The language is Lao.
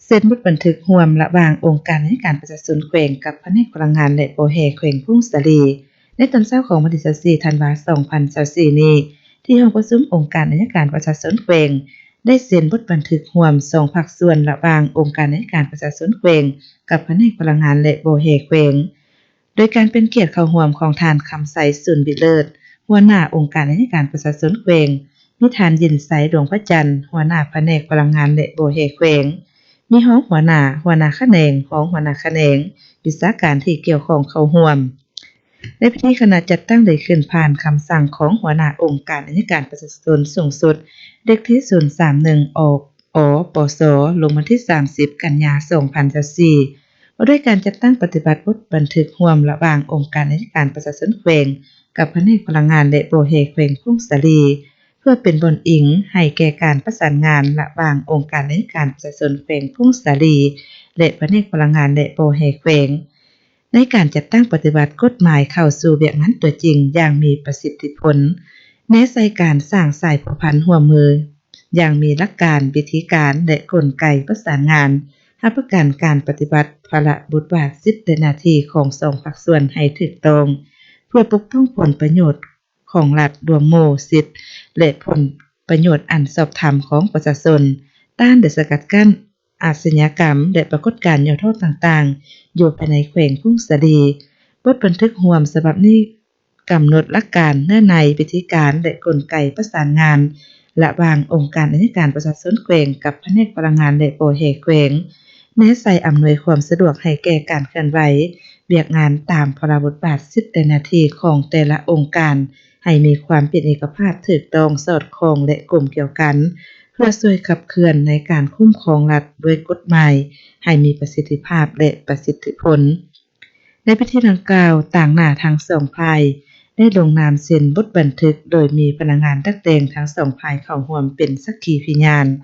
ເຊັນບົດບັນທຶກຮ່ວມລະຫວ່າງອົງການອັຍການປະຊາຊົນແຂວງ ກັບພະແນກພະລັງງານ ແລະບໍ່ແຮ່ແຂວງຜົ້ງສາລີ ໃນຕອນເຊົ້າຂອງວັນທີຊາວສີ່ ທັນວາ ສອງພັນຊາວສີ່ນີ້ ທີ່ຫ້ອງປະຊຸມອົງການອັຍການປະຊາຊົນແຂວງ ໄດ້ເຊັນບົດບັນທຶກຮ່ວມສອງພາກສ່ວນ ລະຫວ່າງອົງການອັຍການປະຊາຊົນແຂວງ ກັບພະແນກພະລັງງານ ແລະບໍ່ແຮ່ແຂວງ ໂດຍການເປັນກຽດເຂົ້າຮ່ວມຂອງທ່ານ ຄຳໄຊ ຊຸນວິເລີດ ຫົວໜ້າອົງການອັຍການປະຊາຊົນແຂວງ, ມີທ່ານ ເຢັນໄຊ ດວງພະຈັນ ຫົວໜ້າພະແນກພະລັງງານ ແລະບໍ່ແຮ່ແຂວງ, ມີຮອງຫົວໜ້າ, ຫົວໜ້າຂະແໜງ, ຮອງຫົວໜ້າຂະແໜງ, ວິຊາການທີ່ກ່ຽວຂ້ອງເຂົ້າຮ່ວມ. ໃນພິທີຄະນະຈັດຕັ້ງໄດ້ຂຶ້ນຜ່ານຄຳສັ່ງຂອງຫົວໜ້າອົງການອັຍການປະຊາຊົນສູງສຸດ ເລກທີ ສູນສາມໜຶ່ງ ອ ອປສ ລົງວັນທີ ສາມສິບ ກັນຍາ ສອງພັນຊາວສີ່ ວ່າດ້ວຍການຈັດຕັ້ງປະຕິບັດບົດບັນທຶກຮ່ວມລະຫວ່າງອົງການອັຍການປະຊາຊົນແຂວງ ກັບພະແນກພະລັງງານ ແລະບໍ່ແຮ່ແຂວງຜົ້ງສາລີ ເພື່ອເປັນບ່ອນອີງໃຫ້ແກ່ການປະສານງານລະຫວ່າງອົງການອັຍການປະຊາຊົນແຂວງຜົ້ງສາລີ ແລະພະແນກພະລັງງານ ແລະບໍ່ແຮ່ແຂວງ ໃນການຈັດຕັ້ງປະຕິບັດກົດໝາຍເຂົ້າສູ່ວຽກງານຕົວຈິງຢ່າງມີປະສິດທິຜົນ, ແນໃສ່ການສ້າງສາຍພົວພັນຮ່ວມມືຢ່າງມີຫຼັກການ, ວິທີການ ແລະກົນໄກປະສານງານ, ຮັບປະກັນການປະຕິບັດພາລະບົດບາດ, ສິດ ແລະໜ້າທີ່ຂອງສອງພາກສ່ວນໃຫ້ຖືກຕ້ອງ ເພື່ອປົກປ້ອງຜົນປະໂຫຍດຂອງລັດລວມໝູ່, ສິດ ແລະຜົນປະໂຫຍດອັນຊອບທຳຂອງປະຊາຊົນ, ຕ້ານ ແລະສະກັດກັ້ນ ອາຊະຍາກຳ ແລະປາກົດການຫຍໍ້ທໍ້ຕ່າງໆ ຢູ່ພາຍໃນແຂວງຜົ້ງສາລີ. ບົດບັນທຶກຮ່ວມສະບັບນີ້ກຳນົດຫຼັກການ, ເນື້ອໃນ, ວິທີການ ແລະກົນໄກປະສານງານລະຫວ່າງອົງການອັຍການປະຊາຊົນແຂວງ ກັບພະແນກພະລັງງານ ແລະບໍ່ແຮ່ແຂວງ, ແນໃສ່ອຳນວຍຄວາມສະດວກໃຫ້ແກ່ການເຄື່ອນໄຫວວຽກງານຕາມພາລະບົດບາດ, ສິດ ແລະໜ້າທີ່ຂອງແຕ່ລະອົງການ ໃຫ້ມີຄວາມເປັນເອກະພາບ, ຖືກຕ້ອງ, ສອດຄ່ອງ ແລະກົມກຽວກັນ ເພື່ອຊ່ວຍຂັບເຄື່ອນໃນການຄຸ້ມຄອງລັດດ້ວຍກົດໝາຍ ໃຫ້ມີປະສິດທິພາບ ແລະປະສິດທິຜົນ. ໃນພິທີດັ່ງກ່າວ, ຕາງໜ້າທັງສອງຝ່າຍໄດ້ລົງນາມເຊັນບົດບັນທຶກ ໂດຍມີພະນັກງານດັກແຕ່ງທັງສອງຝ່າຍເຂົ້າຮ່ວມເປັນສັກຂີພະຍານ.